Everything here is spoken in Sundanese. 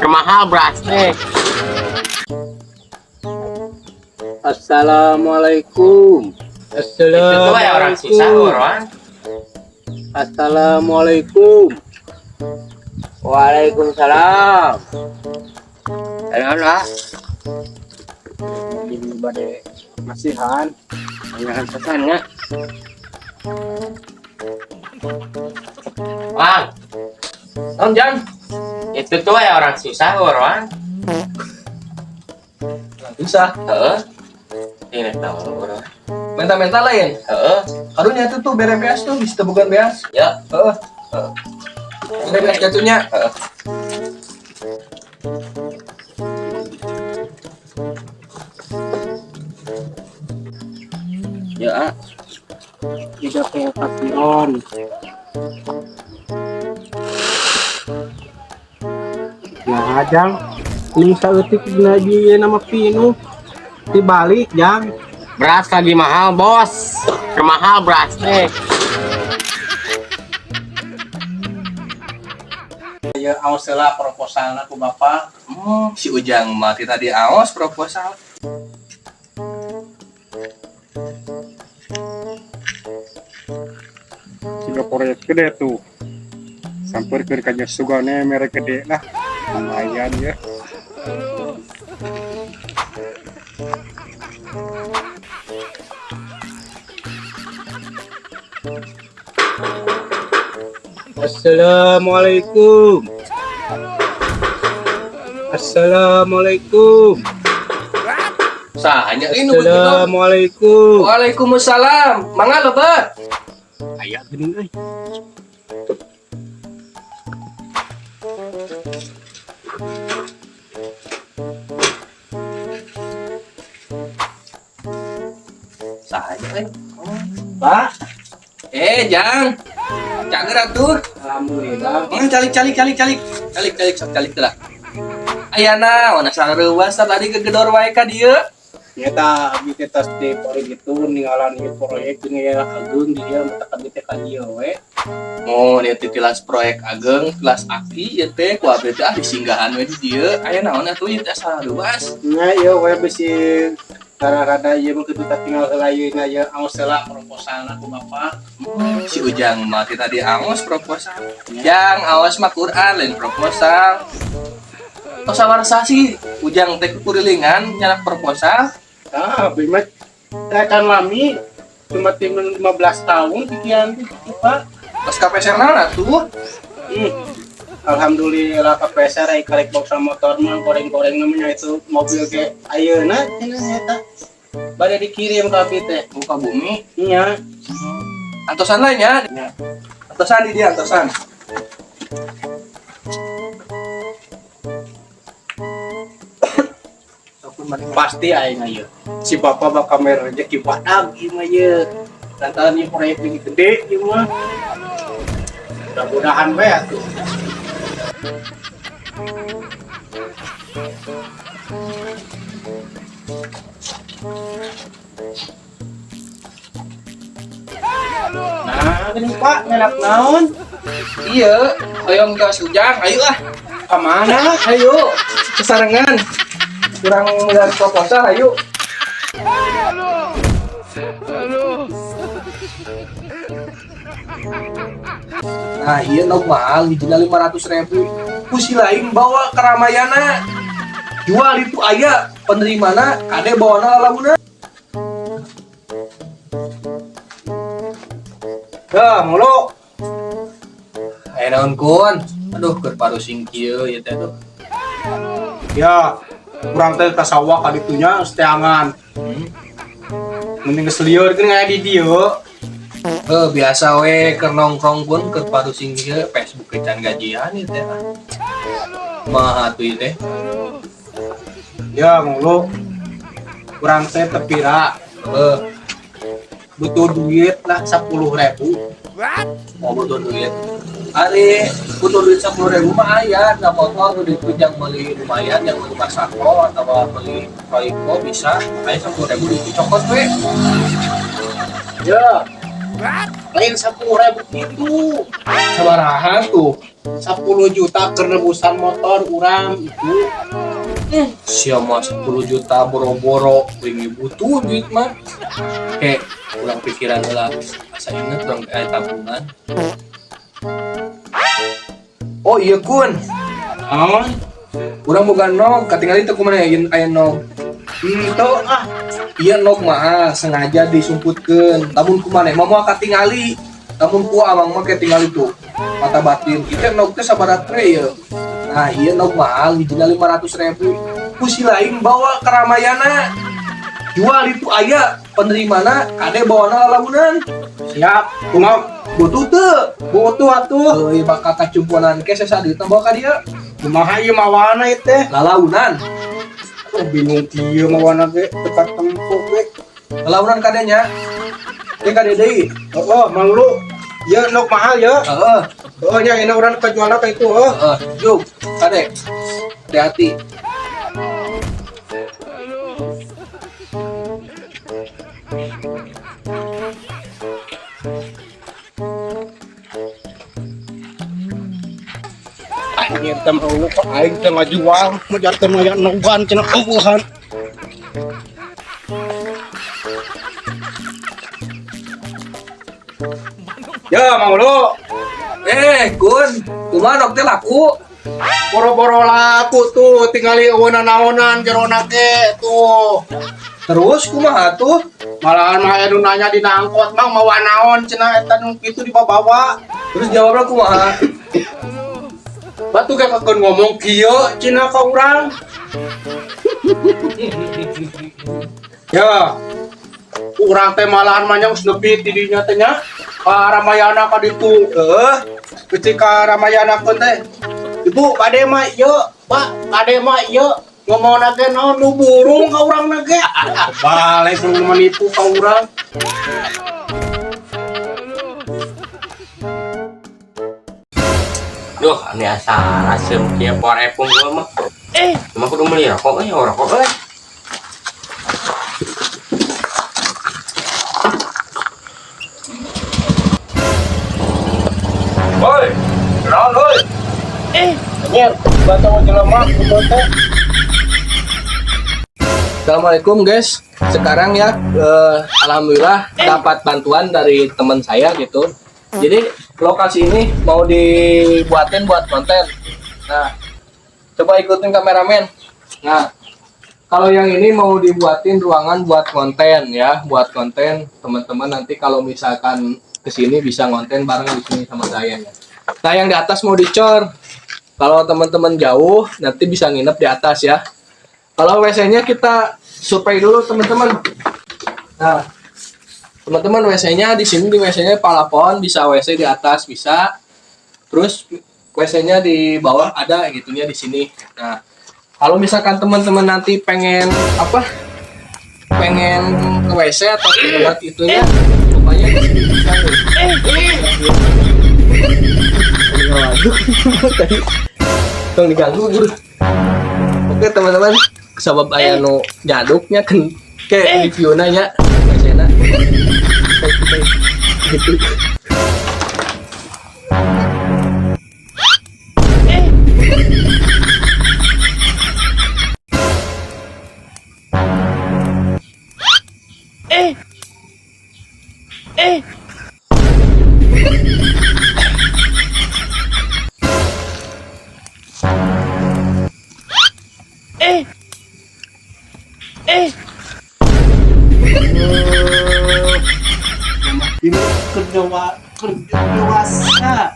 Mahal beras teh. Assalamualaikum. Itu tuh ya orang susah orang. Assalamualaikum. Waalaikumsalam. Halo, lah. Ini bade masihan. Jangan pesan ya. Bang, Naon Jang? itu tuh ya orang susah orang. Susah. Heeh. Ini tahu orang. Menta-menta lain. Heeh. Karunya itu tuh bere beas tuh bisa bukan beas. Ya. Heeh. Heeh. Bere beas jatuhnya. Heeh. Ya, ah. Tidak kayak kation. Nah, Jang. Ini saeutik dina ieu nama pinu. Dibalik, Jang. Beras lagi mahal, Bos. Mahal beras teh. Ya aos heula proposalna ku Bapak. Oh, si Ujang mah ti tadi aos proposal. Tiga proyek gede tuh sampai ke kajian sugane merek gede lah lumayan ya. Assalamualaikum. Assalamualaikum. Sahanya ini begitu. Assalamualaikum. Waalaikumsalam. Mangga lebet. Aya geuning euy. Sahanya euy. Pak, Eh, Jang. Cager atuh. alhamdulillah. Mangga calik calik calik calik. Calik calik sok calik lah. Ayana, wana sareuwas tadi gegedor wae ka dieu. Nyata abdi teh tos di proyek itu ninggalan ieu proyek jeung ieu ageung di dieu mata abdi teh ka dieu we. Oh, dia teh tilas proyek ageng, tilas aki ieu teh ku abdi teh ah disinggahan we di dieu. Aya naon atuh ieu teh sareuwas. Nya ieu we bisi rada-rada ieu mah kitu tinggal heula ieu nya ieu aos heula proposalna ku Bapak. Si Ujang mah ti tadi aos proposal. Jang aos mah Quran lain proposal. Tos sawarsa sih Ujang teh kurilingan nyanak proposal. Ah, abdi mah teh kan lami cuma tim 15 tahun pikiran teh gitu, Pak. Tos kapeser naon atuh? Hmm. Alhamdulillah KPSR ai karek box motor mah goreng-goreng namanya itu mobil ge ayeuna cenah eta. Bade dikirim ka abdi teh. Muka bumi. Nya. Antosan lainnya. Nya. Antosan di dia antosan. Pasti aing ieu. Si bapak bakal mere rezeki badag ieu mah ieu. Lantaran ieu proyek ini gede ieu mah. Mudah-mudahan we atuh. Nah, gini Pak, ngelak naon? Iya, hoyong gas Ujang, ayo ah. Ka mana? Ayo, kesarengan. Kurang dari proposal, ayo. Nah, iya normal, hijina 500.000. Ku si lain bawa ke Ramayana. Jual itu aya penerimana, kade bawana lalabuna. Heh, mulu. Aya naon kun? Aduh, keur parusing kieu ieu teh tuh. Ya, kurang teh ka sawah ka ditunya seteangan. Mending geus lieur geuning aya di dieu. Heuh, biasa we keur nongkrong pun keur parusing kieu Facebook ke can gajian ieu teh. Kumaha atuh ieu teh? Ya, mulu. Kurang teh tepira. Heuh, Butuh duit lah 10.000. mau butuh duit. Ari butuh duit 10.000 mah aya, na motor duit itu yang beli lumayan, yang beli Masako atau beli Royco bisa, aya 10.000 duit cokot we. Ya. Lain 10.000 gitu. Sabaraha tuh? 10 juta keur nebusan motor urang itu. Sia mah 10 juta boro-boro wingi butuh duit mah. Kayak urang pikiran heula, asa inget urang aya tabungan. Oh iya kun, Naon? urang boga nog, katingali teu kumaha aya nog. Henteu ah. Iya nog mah sengaja disumputkeun. Lamun ku maneh mah moal katingali. Lamun ku amang mah katingali tuh. Mata batin. Ieu nog teh sabaraha teh ieu. Nah, ieu nog mahal hijina 500.000. Ku si lain bawa ke Ramayana. Jual itu aya penerimana kade bawana lalaunan. Siap. Kumaha? Butuh teu? Butuh atuh. Euy bakal kacumponan ke sesa duitna bawa ka dieu. Kumaha ieu mawana ieu teh? Lalaunan. Oh, bingung kieu mawana ge teu katempo ge. Lalaunan kadenya. Ieu kade deui. Oh, Mang Lu. Ieu nok mahal ya. Heeh. Oh, nya enak urang kajualna ka itu heuh. Heeh, juk, kade. Hati-hati. Anjir teh Mang Lu kok aing teh ngajual, mejar teh maya nogan cenah eueuhan. Ya, Mang Lu. Kun, kumaha nok teh laku? Boro-boro laku tuh tingali eueunan naonan jerona ge tuh. Terus kumaha tuh? Malahan mah aya nu nanya dina angkot, Mang mawa naon cenah eta nu kitu dibawa. Terus jawabna kumaha? Batu ge keun ngomong kieu cenah ka urang. Ya. Urang teh malahan mah nya geus nepi ti dinya teh nya. Ka Ramayana ka ditu. Heeh. Ketika Ramayana keun teh, Ibu kade mah ieu, Pak, kade mah ieu. Ngomongna ge naon nu burung ka urangna ge. Balik nu menipu ka urang. Duh, ini asa rasem kieu por epung gua mah. Cuma kudu meuli rokok euy, rokok euy. Woi, naon woi? Anjir, batu jelema betul teh. Assalamualaikum guys. Sekarang ya, alhamdulillah dapat bantuan dari teman saya gitu. Jadi lokasi ini mau dibuatin buat konten. Nah, coba ikutin kameramen. Nah, kalau yang ini mau dibuatin ruangan buat konten ya, buat konten teman-teman nanti kalau misalkan kesini bisa ngonten bareng di sini sama saya ya. Nah, yang di atas mau dicor. Kalau teman-teman jauh nanti bisa nginep di atas ya. Kalau W C-nya kita survei dulu teman-teman. Nah, teman-teman W C-nya di sini, di W C-nya palapon, bisa WC di atas bisa. Terus W C-nya di bawah ada gitunya di sini. Nah, kalau misalkan teman-teman nanti pengen apa? Pengen ke WC atau ke tempat itunya, pokoknya di sini bisa nih. Waduh, tadi tong diganggu guru. Oke teman-teman, sabab aya nu nyaduknya kan ke review nanya WC-na. Gitu. Ini kerja dewasa.